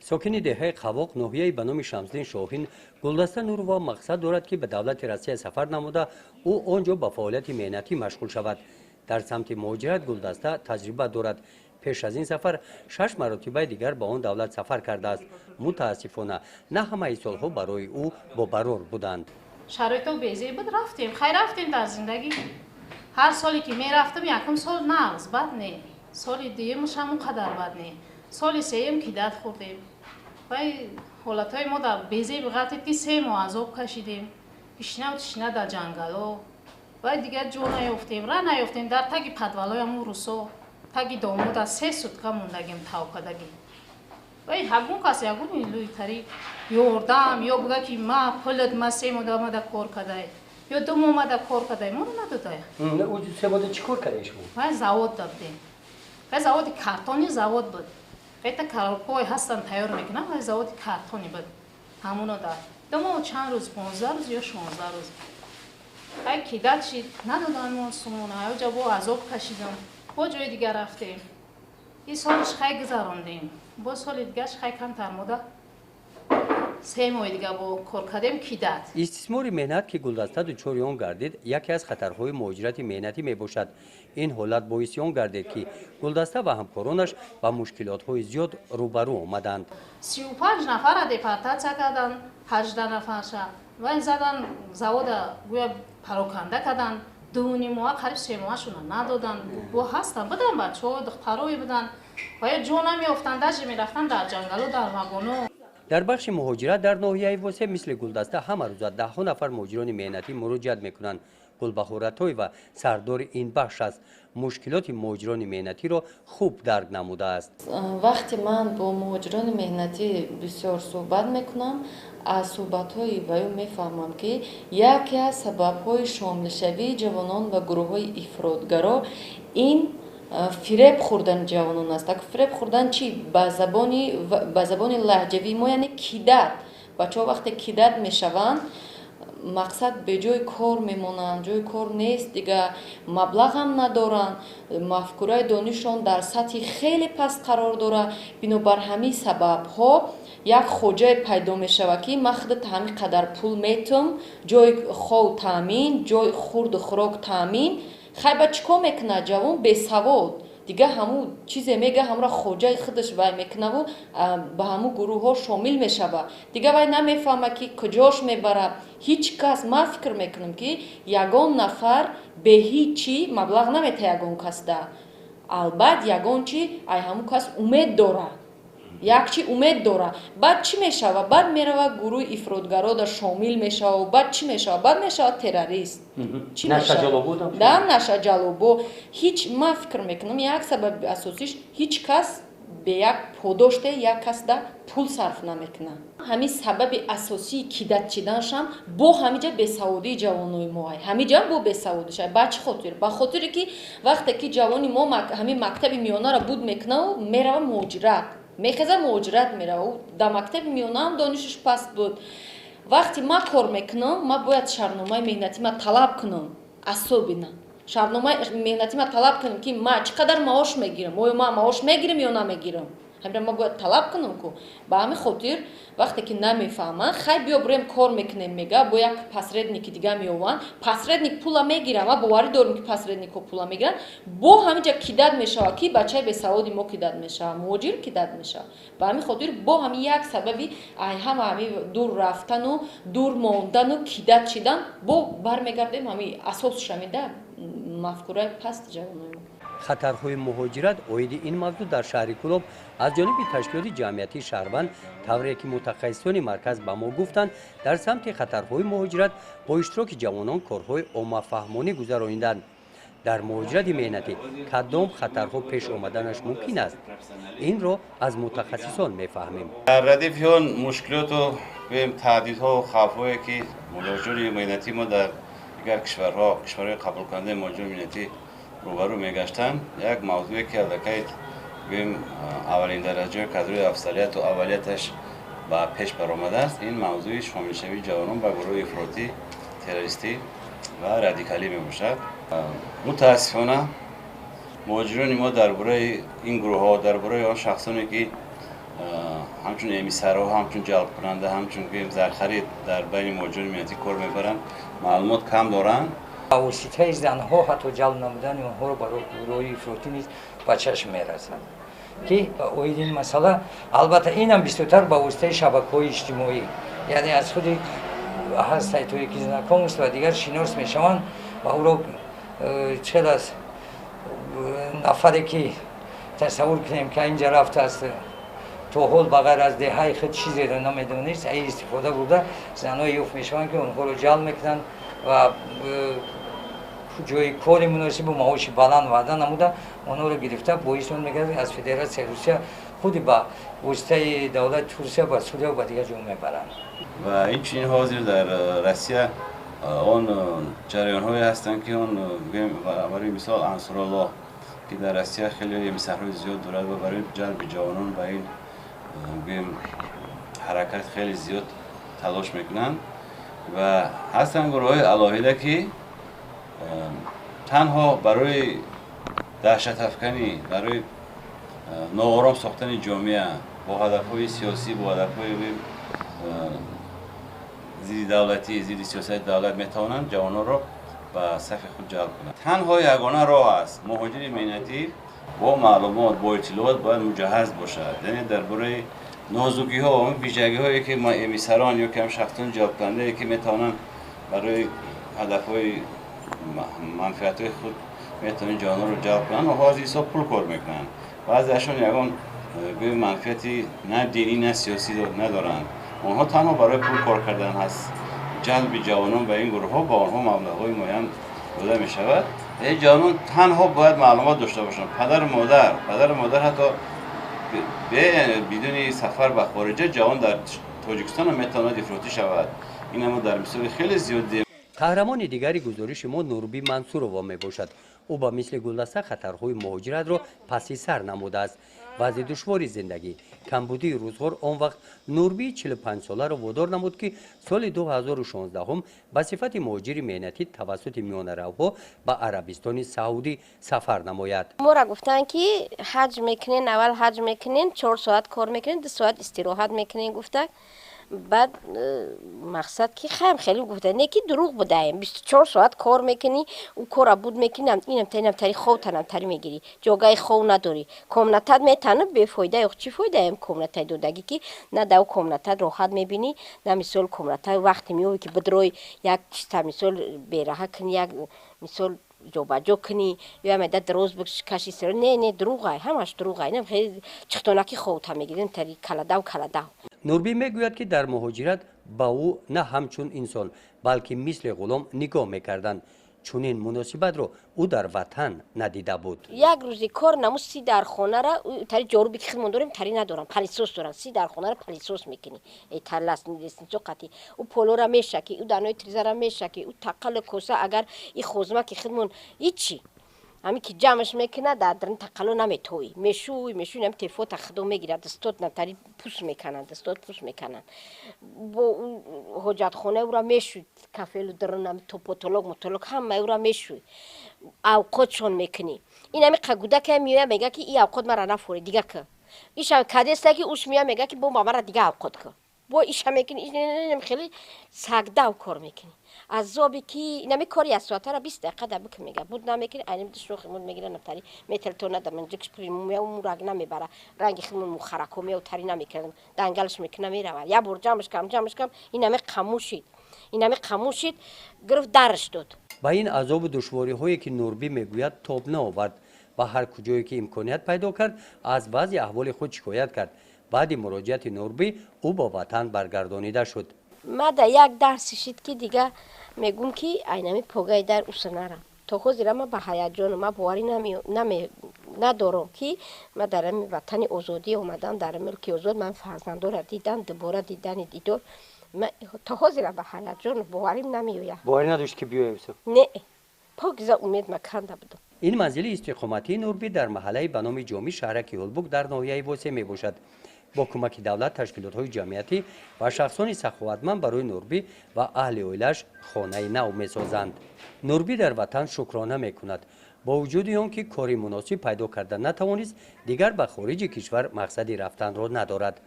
Сокини деҳаи Қавоқ, ноҳияи ба номи Шамсиддин Шоҳин, Гулдаста Нурова мақсад дорад, ки ба давлати Россия сафар намуда, ӯ он ҷо ба фаъолияти меҳнатӣ машғул шавад. Дар самти муҳоҷират Гулдаста таҷриба дорад. Пеш аз ин сафар шаш маротибаи дигар ба он давлат сафар кардааст. Мутаассифона, на ҳамаи солҳо барои ӯ бобарор буданд. Шароито безеб буд, рафтем, хай, рафтем. Дар зиндагӣ ҳар соле ки мерафтам, якум сол нағз, бад не, соли дуюмаш ҳам он қадар бад не, соли сеюм кидать хӯрдем. Вай ҳолатҳои мо дар безеб ғалтид, ки 3 моҳ азоб кашидем, гишнаву тишна дар ҷангало. Вай дигар ҷо наёфтем, ра наёфтем, дар таги подвалои ҳамун русо, таги домода 3 сутка мондагим, тавкадагӣ. Вай ҳагун кас ягун лӯйтари ёрдам ё буга, ки ма пулат, ма 3 моҳ омада кор кадай ё 2 моҳ омада кор кадай, моро надодай. 3 моҳ чӣ кор кадай шумо? Вай завод да будем, вай заводи картони завод буд. Вайта коробкаҳое ҳастанд, тайёр мекунанд, вай заводи картони буд. Ҳамуно дар 2 моҳ чанд рӯз, 15 рӯз ё 16 рӯз. Вай кидать шид, надодан мо сумона. Аёҷа бо азоб кашидам, бо ҷои дигар рафтем. Ин солш хай гузарондем, бо соли дигарш хай камтар мода, 3 моҳи дига бо кор кардем, кидать. Истисмори меҳнат, ки Гулдаста дучори он гардид, яке аз хатарҳои муҳоҷирати меҳнатӣ мебошад. Ин ҳолат боиси он гардид, ки Гулдаста ва ҳамкоронаш ба мушкилотҳои зиёд рӯбарӯ омаданд. 35 нафарра депортатсия карданд, 18 нафарша вай задан, завода гӯя пароканда карданд. 2,5 моҳа, қариб 3 моҳашона надоданд. Бо ҳастанд, будан, бачаҳо, духтарое буданд ва ё ҷо намеёфтанд, даже мерафтанд дар ҷангалу, дар вагоно. Дар бахши муҳоҷират дар ноҳияи Восе мисли Гулдаста ҳама рӯза даҳҳо нафар муҳоҷирони меҳнатӣ муроҷиат мекунанд. Гулбаҳор Атоева сардори ин бахш аст, мушкилоти муҳоҷирони меҳнатиро хуб дарк намудааст. Вақте ман бо муҳоҷирони меҳнатӣ бисёр суҳбат мекунам, аз суҳбатҳои ваё мефаҳмам, ки яке аз сабабҳои шомилшавии ҷавонон ба гурӯҳҳои ифротгаро ин фиреб хӯрдани ҷавонон аст. Фиреб хӯрдан чӣ? Ба забони лаҳҷавии мо, яъне кидать. Бачаҳо вақте кидать мешаванд, мақсад, беҷои кор мемонанд, ҷои кор нест, дига маблағам надоранд, мафкураи донишшон дар сатҳи хеле паст қарор дорад. Бинобар ҳамин сабабҳо як хоҷае пайдо мешавад, ки ман худат ҳамин қадар пул метум, ҷои хов таъмин, ҷои хурду хӯрок таъмин. Хай, ба чӣ кор мекунад ҷавон бесавод? Дига ҳамун чизе мега, ҳамура хоҷаи худаш вай мекунаву ба ҳамун гурӯҳҳо шомил мешавад. Дига вай намефаҳмад, ки куҷош мебарад. Ҳеҷ кас, ман фикр мекунам, ки ягон нафар бе ҳеҷ чӣ маблағ наметаҳад ягон касда. Албат, ягон чи ай ҳамун кас умед дорад, як чи умед дорад. Баъд чӣ мешавад? Баъд меравад, гурӯҳи ифротгарода шомил мешавад. Баъд чӣ мешавад? Баъд мешавад террорист. Да, нашаҷалобо. Ҳеҷ, ман фикр мекунам, як сабаби асосиш: ҳеҷ кас бе як подоште як касда пул сарф намекунад. Ҳамин сабаби асосии кидать шиданашам бо ҳамиҷа бесаводии ҷавонои мо, ҳамиҷа бо бесаводиша. Ба чӣ хотир? Ба хотире ки вақте ки ҷавони мо ҳамин мактаби миёнаро буд мекунаву мерава муҳоҷират, мехеза, муҳоҷират мерава, дар мактаби миёнаам донишаш паст буд. Вақте ман кор мекунам, ман бояд шартномаи меҳнатӣ ма талаб кунам, особенно шартномаи меҳнатӣ ма талаб кунам, ки ман чӣ қадар маош мегирам, оё ман маош мегирам ё намегирам. Ҳамира ман бояд талаб кунам ку. Ба ҳамин хотир вақте ки намефаҳманд, хай, биё бурем, кор мекунем, мега, бо як посредники дига меованд, посредник пула мегирад. Ман боварӣ дорам, ки посредникҳо пула мегиранд. Бо ҳаминҷа кидать мешавад, ки бачаи бесаводи мо кидать мешавад, муҳоҷир кидать мешавад. Ба ҳамин хотир бо ҳамин як сабаби ҳама ҳамин дур рафтану дур мондану кидать шидан бо бармегардем ҳамин асосш, ҳамида мафкураи пасти ҷавонои мо. Хатарҳои муҳоҷират: оиди ин мавзӯъ дар шаҳри Кӯлоб аз ҷониби ташкилоти ҷамъиятии шаҳрванд, тавре ки мутахассисони марказ ба мо гуфтанд, дар самти хатарҳои муҳоҷират бо иштироки ҷавонон корҳои оммафаҳмонӣ гузарониданд. Дар муҳоҷирати меҳнатӣ кадом хатарҳо пеш омаданаш мумкин аст? Инро аз мутахассисон мефаҳмем. Дар радифи он мушкилоту, гӯем, таҳдидҳо, хавфҳое, ки муҳоҷирони меҳнатии мо дар дигар кишварҳо, кишварҳои қабулкунандаи муҳоҷирони меҳнатӣ рӯбарӯ мегаштанд, як мавзӯе, ки аллакай, гӯем, аввалин дараҷаи кадрҳои афзалияту аввалияташ ба пеш баромадааст, ин мавзӯи шомилшавии ҷавонон ба гурӯҳи ифротӣ, террористӣ ва радикалӣ мебошад. Мутаассифона, муҳоҷирони мо дар бораи ин гурӯҳҳо, дар бораи он шахсоне, ки ҳамчун эмиссарҳо, ҳамчун ҷалбкунанда, ҳамчун гӯем зархарид дар байни муҳоҷирони меҳнатӣ кор мебаранд, маълумот кам доранд. Ба воситаи занҳо ҳатто ҷалб намудани онҳоро барои гурӯҳҳои ифротӣ низ ба чашм мерасад, ки оид ин масъала албатта инам бисёртар ба воситаи шабакаҳои иҷтимоӣ, яъне аз худи ҳар сайтҳое ки знакомство ва дигар шинос мешаванд ва ӯро чӣ хел аз нафаре ки тасаввур кунем ки инҷа рафтааст, то ҳол ба ғайр аз деҳаи худ чизеро намедонист, ин истифода бурда занҳое ёфт мешаванд, ки онҳоро ҷалб мекунанд ва ҷои кори муносибу маоши баланд ваъда намуда онҳоро гирифта боиси он мегардад, аз Федератсияи Русия худи ба воситаи давлати Турсия ба Сурия ба дигар ҷо мебаранд. Ва инчунин ҳозир дар Россия он ҷараёнҳое ҳастанд, ки он барои мисол Ансураллоҳ, ки дар Россия хеле эмиссарҳои зиёд дорад ва барои ҷалби ҷавонон ба ин гӯем ҳаракат хеле зиёд талош мекунанд. Ва ҳастанд гурӯҳҳои алоҳида, ки танҳо барои даҳшатафканӣ, барои ноором сохтани ҷомеа бо ҳадафҳои сиёсӣ, бо ҳадафҳои зидди давлатӣ, зидди сиёсати давлат метавонанд ҷавононро ба сафи худ ҷалб кунанд. Танҳо ягона роҳ аст: муҳоҷири меҳнатӣ бо маълумот, бо иттилоот бояд муҷаҳҳаз бошад, яъне дар бораи нозукиҳо, вижагиҳое, ки эмиссарон ё ки шахсони ҷалбкунандае, ки метавонанд барои ҳадафҳои манфиатҳои худ метавонанд ҷавононро ҷалб кунанд. Онҳо аз ҳисоб пул кор мекунанд. Баъзеашон ягон гӯи манфиати на динӣ, на сиёсӣ надоранд, онҳо танҳо барои пул кор кардан ҳаст. Ҷалби ҷавонон ба ин гурӯҳҳо ба онҳо маблағҳои муайян дода мешавад. Ин ҷавонон танҳо бояд маълумот дошта бошанд. Падару модар ҳатто бидуни сафар ба хориҷа ҷавон дар Тоҷикистон метавонад ифротӣ шавад. Ин ама дар мисоли хеле зиёд дидем. Қаҳрамони дигари гузориши мо Нурбӣ Мансурова мебошад. Ӯ ба мисли Гулдаста хатарҳои муҳоҷиратро паси сар намудааст. Вазъи душвори зиндагӣ, камбудии рӯзғор он вақт Нурбии 45-соларо водор намуд, ки соли 2016 ба сифати муҳоҷири меҳнатӣ тавассути миёнаравҳо ба Арабистони Саудӣ сафар намояд. Моро гуфтанд, ки ҳаҷ мекунен, аввал ҳаҷ мекунен, 4 соат кор мекунен, 2 соат истироҳат мекунен, гуфта. Баъд мақсад ки хаем хеле гуфта, не ки дурӯғ будаем. 24 соат кор мекунӣ, ӯ кора буд мекунӣ, инам инам тари хов танам тари мегирӣ, ҷогаи хов надорӣ, комнатат метана бефоида. Ё чӣ фоидаем комнатаи додагӣ, ки на дар комнатат роҳат мебинӣ, на мисол комната вақте меёвӣ, ки бидрой як чиста, мисол бераҳа кунӣ, як мисол ҷобаҷо кунӣ ё амеда дароз каши. Не, не, дурӯғай, ҳамаш дурӯғай. Хеле чихтонаки ховта мегирем, тари каладав каладав. Нурбӣ мегӯяд, ки дар муҳоҷират ба ӯ на ҳамчун инсон, балки мисли ғулом нигоҳ мекарданд. Чунин муносибатро ӯ дар ватан надида буд. Як рӯзи кор наму си дар хонара тари ҷоруби ки хидмон дорем, тари надорам, пылесос дорам. Си дар хонара пылесос мекунӣ, лестницо қатӣ ӯ полора мешакӣ, ӯ дарнои тризара мешакӣ, ӯ тақалу коса. Агар и хозма ки хидмон ҳичи ҳамин ки ҷамъаш мекунад, дар дарни тақалло наметовӣ, мешӯй, мешӯй, ҳами тефота худо мегирад, дастот натари пус мекананд, дастот пус мекананд. Бо ҳоҷатхона ӯра мешӯй, кафелу дарун, то потолок мотолок ҳама ӯра мешӯй, авқотшон мекунӣ. Ин ҳами қагудака меоя, мега, ки и авқот мара нафурӣ, дига ка иша кадеста, ки уш меоя, мега, ки бо мара дига авқот ка, бо иша мекунӣ. Хеле сагдав кор мекунӣ, азобе ки инами кори як соатара 20 дақиқа да бикун, мега, буд намекунӣ. Айнами душохи муд мегира, нафтари метелтона да манҷикш мураг намебара, ранги химун мухарако мео тари намекунад, дангалаш мекуна, меравад. Як бор ҷамъш кам, ҷамъш кам, инами қамушид, инами қамушид, гирифт, дарш дод. Ба ин азобу душвориҳое, ки Нурбӣ мегӯяд, тоб наовард ва ҳар куҷое ки имконият пайдо кард, аз вазъи аҳволи худ шикоят кард. Баъди муроҷиати Нурбӣ ӯ ба ватан баргардонида шуд. Мада як дарси шид, ки дига мегӯм, ки айнами погаи дар уса нарам. То ҳозира ма ба ҳаяҷону ма боварӣ надорам, ки ма дар ами ватани озодӣ омадам, дар мулки озод ман фарзандора дидам, дубора дидани дидор. То ҳозира ба ҳаяҷону боварим намеояд. Боварӣ надошт, ки биёем? Не, покиза умед маканда будам. Ин манзили истиқоматии Нурбӣ дар маҳаллаи ба номи Ҷомӣ, шаҳраки Ҳулбук дар ноҳияи Восе мебошад. Бо кӯмаки давлат, ташкилотҳои ҷамъиятӣ ва шахсони саховатманд барои Нурбӣ ва аҳли оилааш хонаи нав месозанд. Нурбӣ дар ватан шукрона мекунад. Бо вуҷуди он ки кори муносиб пайдо карда натавонист, дигар ба хориҷи кишвар мақсади рафтанро надорад.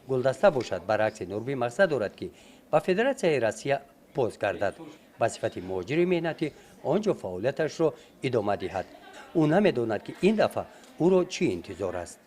Гулдаста бошад, баръакси Нурбӣ, мақсад дорад, ки ба Федератсияи Россия бозгардад, ба сифати муҳоҷири меҳнатӣ он ҷо фаъолияташро идома диҳад. Ӯ намедонад, ки ин дафъа ӯро чӣ интизор аст.